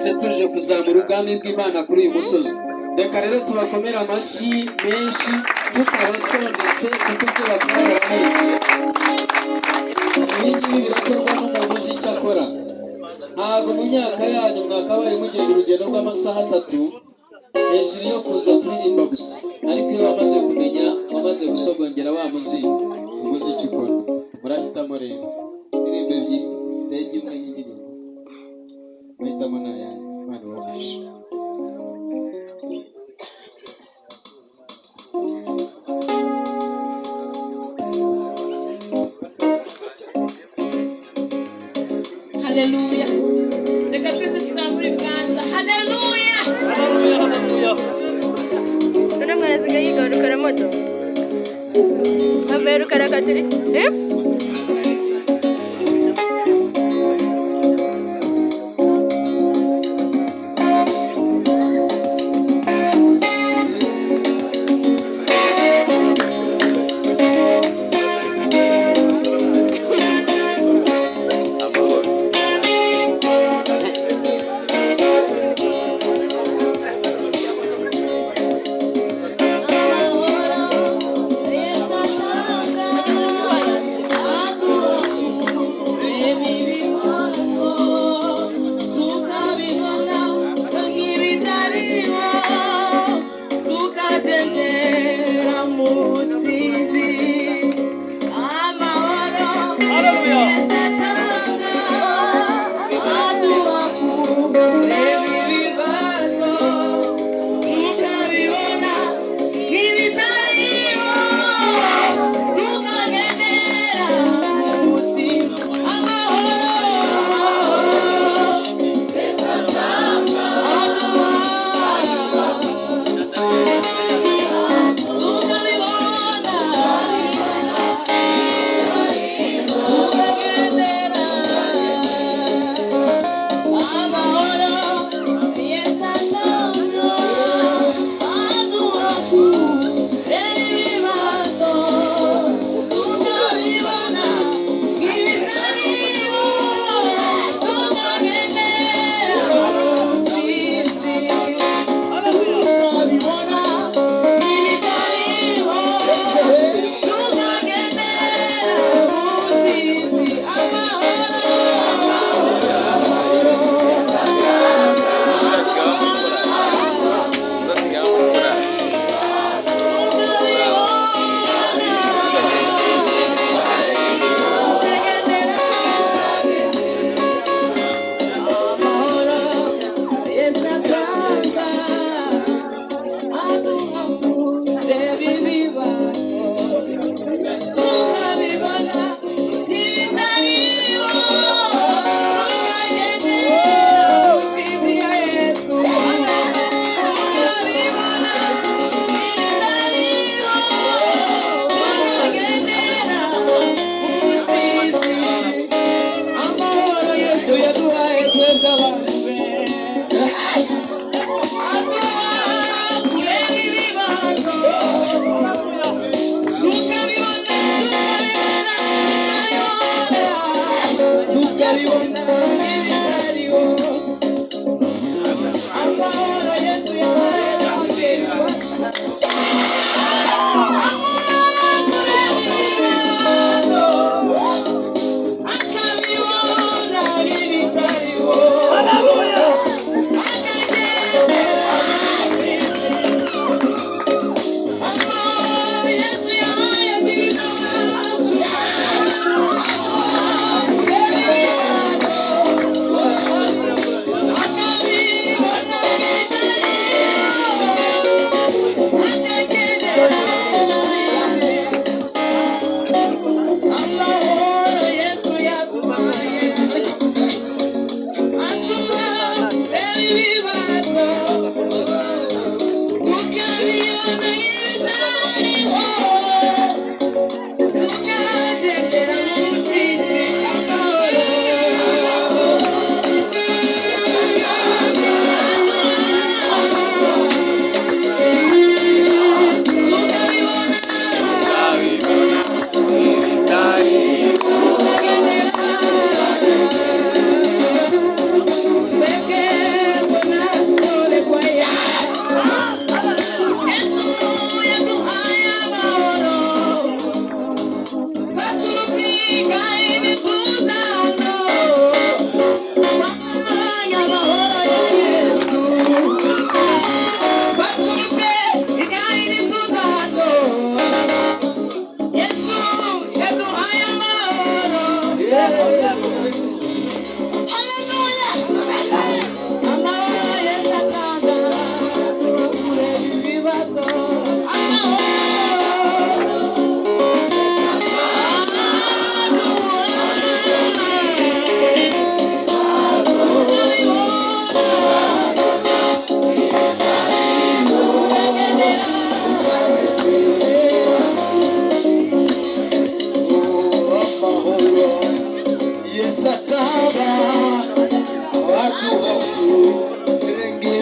Tuje kuzamura ubwami bw'Imana kuri uyu musozi. Reka rero tubakomere amashyi menshi tutabasondetse, kuko ibyo bakora barabizi. Ibi ngibi birakorwa n'umuntu uzi icyo akora. Ntabwo mu myaka yanyu mwakabaye mugenda urugendo rw'amasaha 3 hejuru yo kuza kuririmba gusa, ariko iyo wamaze kumenya, wamaze gusogongera wa muzingo, uba uzi icyo ukora. Murahitamo rero indirimbo ebyiri, stage imwe n'indirimbo. Muhitamo ni ayanyu. Imana ibagisha. Haleluya! Reka twese tuzamure ibiganza. Haleluya! None mwana asigaye yiga rukaramoto avuye rukarakatiri, eh?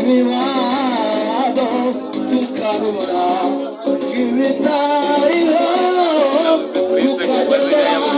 Ibibazo tukabibona nk'ibitari.